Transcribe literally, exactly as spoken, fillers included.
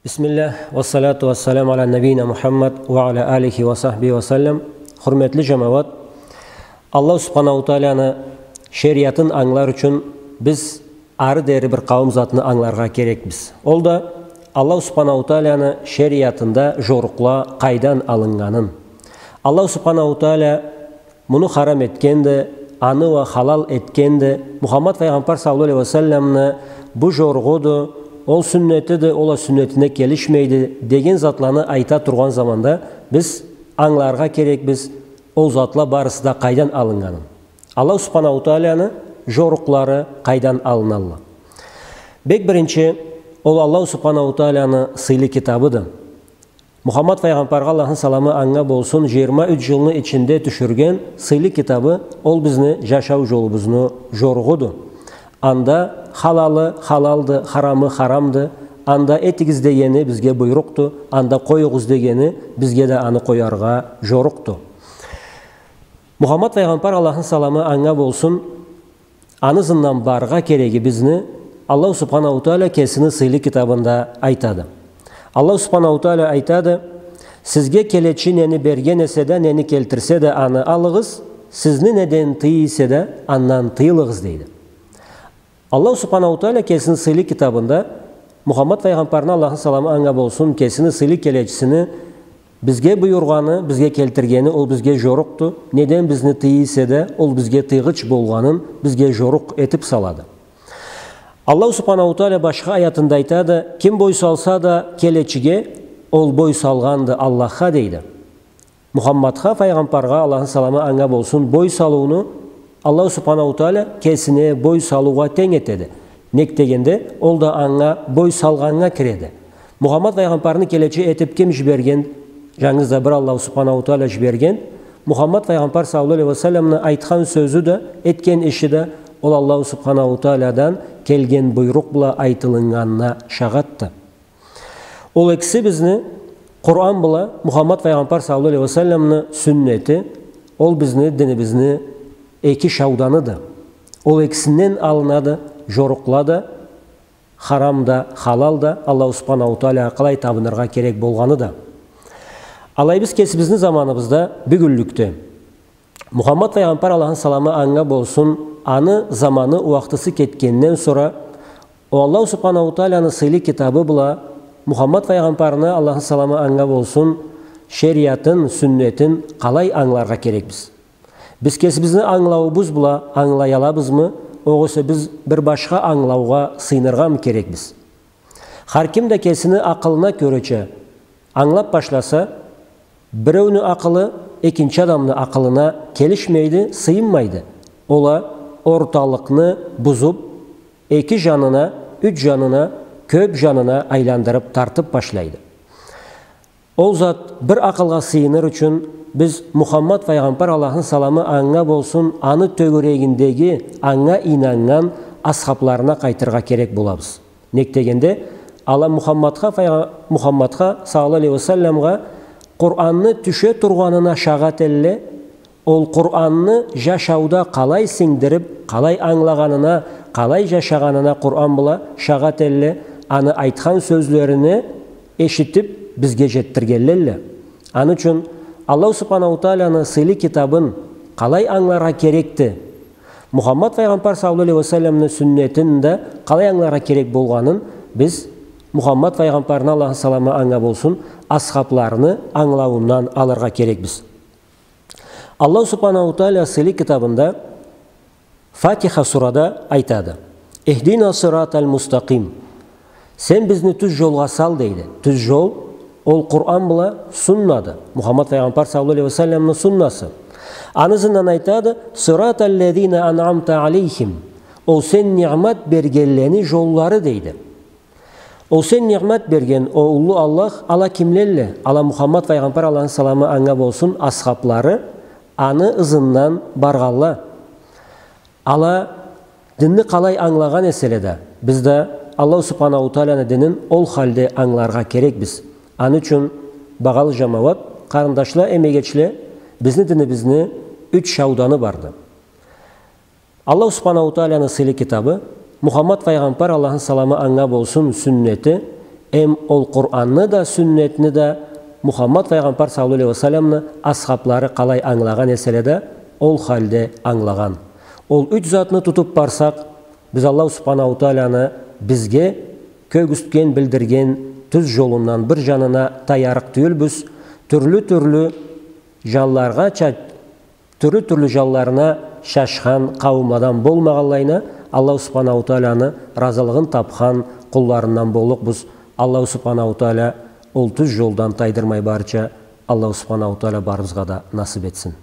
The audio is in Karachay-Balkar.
Бисмиллях, ва салату ва салам аля набийина Мухаммад ва аля алихи ва сахбихи ва саллам. Хурметли жамауат, Аллах Субханаху Тааланы шериатын ангылар ючюн биз ары дери бир къауум затны ангыларгъа керекбиз. Ол да Аллах Субханаху Тааланы шериатында жорукъла къайдан алыннганын. Аллах Субханаху Таала муну харам этгенди, аны уа халал этгенди, Мухаммад файгъамбар саллаллаху алейхи ва салламны бу жоругъуду, ол сюннетиди, ол а сюннетине келишмейди деген затланы айта тургъан заманда биз ангыларгъа керекбиз, ол затла барысы да къайдан алыннганын. Аллах Субханаху Тааланы жорукълары къайдан алыналла? Бек биринчи, ол Аллах Субханаху Тааланы сыйлы китабыды. Мухаммад файгъамбаргъа, Аллахны саламы анга болсун, жыйырма юч жылны ичинде тюшюрген сыйлы китабы, ол бизни жашау жолубузну жоругъуду. Анда халалы халалды, харамы харамды, анда этигиз дегени бизге буйрукъду, анда къоюгъуз дегени бизге да аны къояргъа жорукъду. Мухаммад файгъамбар, Аллахны саламы анга болсун, аны ызындан баргъа керегибизни Аллаху Субханаху Таала кесини сыйлы китабында айтады. Аллаху Субханаху Таала айтады: «Сизге келечи нени берген эсе да, нени келтирсе да, аны алыгъыз, сизни неден тыйый эсе да, андан тыйылыгъыз», — дейди. Аллаху Субханаху Таала кесини сыйлы китабында Мухаммад файгъамбарны, Аллахны саламы анга болсун, кесини сыйлы келечисини бизге буюргъаны, бизге келтиргени, ол бизге жорукъду. Неден бизни тыйый эсе да, ол бизге тыйгъыч болгъанын бизге жорукъ этип салады. Аллаху Субханаху Таала башха аятында айтады: «Ким бой салса да келечиге, ол бой салгъанды Аллахха», — дейди. Мухаммадха файгъамбаргъа, Аллахны саламы анга болсун, бой салыуну Аллаху Субханаху Таала кесине бой салыугъа тенг этеди. Нек дегенде, ол да анга бой салгъаннга киреди. Мухаммад файгъамбарны келечи этип ким жиберген? Жангыз да бир Аллаху Субханаху Таала жиберген. Мухаммад файгъамбар саллаллаху алейхи ва салламны айтхан сёзю да, этген иши да ол Аллаху Субханаху Тааладан келген буйрукъ бла айтылыннганына шагъатды. Ол экиси бизни, Къуран бла Мухаммад файгъамбар саллаллаху алейхи ва салламны сюннети, ол бизни динибизни эки шауданыды. Ол экисинден алынады жорукъла да, харам да, халал да, Аллаху Субханаху Таалагъа къалай табыныргъа керек болгъаны да. Алай биз кесибизни заманыбызда, бюгюнлюкде, Мухаммад файгъамбар, Аллахны саламы анга болсун, аны заманы, уахтысы кетгенден сора, ол Аллаху Субханаху Тааланы сыйлы китабы бла Мухаммад файгъамбарны, Аллахны саламы анга болсун, шериатын, сюннетин къалай ангыларгъа керекбиз? Биз кесибизни ангылауубуз бла ангылаялабызмы, огъесе биз бир башха ангылаугъа сыйыныргъамы керекбиз? Хар ким да кесини акъылына кёреча ангылап башласа, биреуню акъылы экинчи адамны акъылына келишмейди, сыйынмайды. Ол а орталыкъны бузуп, эки жанына, юч жанына, кёп жанына айландырып, тартып башлайды. Ол зат бир акъылгъа сыйыныр ючюн биз Мухаммад файгъамбар, Аллахны саламы анга болсун, аны тёгерегиндеги, анга ийнаннган асхабларына къайтыргъа керек болабыз. Нек дегенде, ала Мухаммадха файгъа-, Мухаммадха саллаллаху алейхи ва салламгъа Къуранны тюше тургъанына шагъат элле, ол Къуранны жашауда къалай сингдирип, къалай ангылагъанына, къалай жашагъанына Къуран бла шагъат элле, аны айтхан сёзлерине эшитип, бизге жетдиргенлелле. Аны ючюн Аллаху Субханаху Тааланы сыйлы китабын къалай ангыларгъа керекди, Мухаммад файгъамбар саллаллаху алейхи ва салламны сюннетин да къалай ангыларгъа керек болгъанын биз Мухаммад файгъамбарны, Аллахны саламы анга болсун, асхабларыны ангылауундан алыргъа керекбиз. Аллаху Субханаху Таала сыйлы китабында Фатиха сурада айтады: «Ихдина сыратал мустакъим». Сен бизни тюз жолгъа сал, дейди. Тюз жол, ол Къуран бла суннады. Мухаммад файгъамбар саллаллаху алейхи ва салламны суннасы. Аны ызындан айтады: «Сыратал лазина анъамта алейхим». Ол сен ниъмат бергенлени жоллары, дейди. Ол сен ниъмат берген, ол уллу Аллах, ала кимлелле? Ала Мухаммад файгъамбар, Аллахны саламы анга болсун, асхаблары, аны ызындан баргъанла. Ала динни къалай ангылагъан эселе да, биз да Аллаху Субханаху Тааланы динин ол халде ангыларгъа керекбиз. Аны ючюн, багъалы жамауат, къарындашла, эмегечле, бизни динибизни юч шауданы барды. Аллаху Субханаху Тааланы сыйлы китабы, Мухаммад файгъамбар, Аллахны саламы анга болсун, сюннети, Эм ол Къуранны да, сюннетни да, Мухаммад файгъамбар саллаллаху алейхи ва салламны асхаблары къалай ангылагъан эселе да, ол халде ангылагъан. Ол юч затны тутуп барсакъ, биз Аллаху субханаху тааланы бизге кёргюзтген, билдирген тюз жолундан бир жанына таярыкъ тюйюлбюз, тюрлю-тюрлю жанларгъа ча-, тюрлю-тюрлю жанларына чачхан къауумладан болмагъанлайына, Аллаху субханаху тааланы разылыгъын тапхан къулларындан боллукъбуз. Аллаху субханаху таала ол тюз жолдан тайдырмай барча, Аллаху субханаху таала барыбызгъа да насып этсин.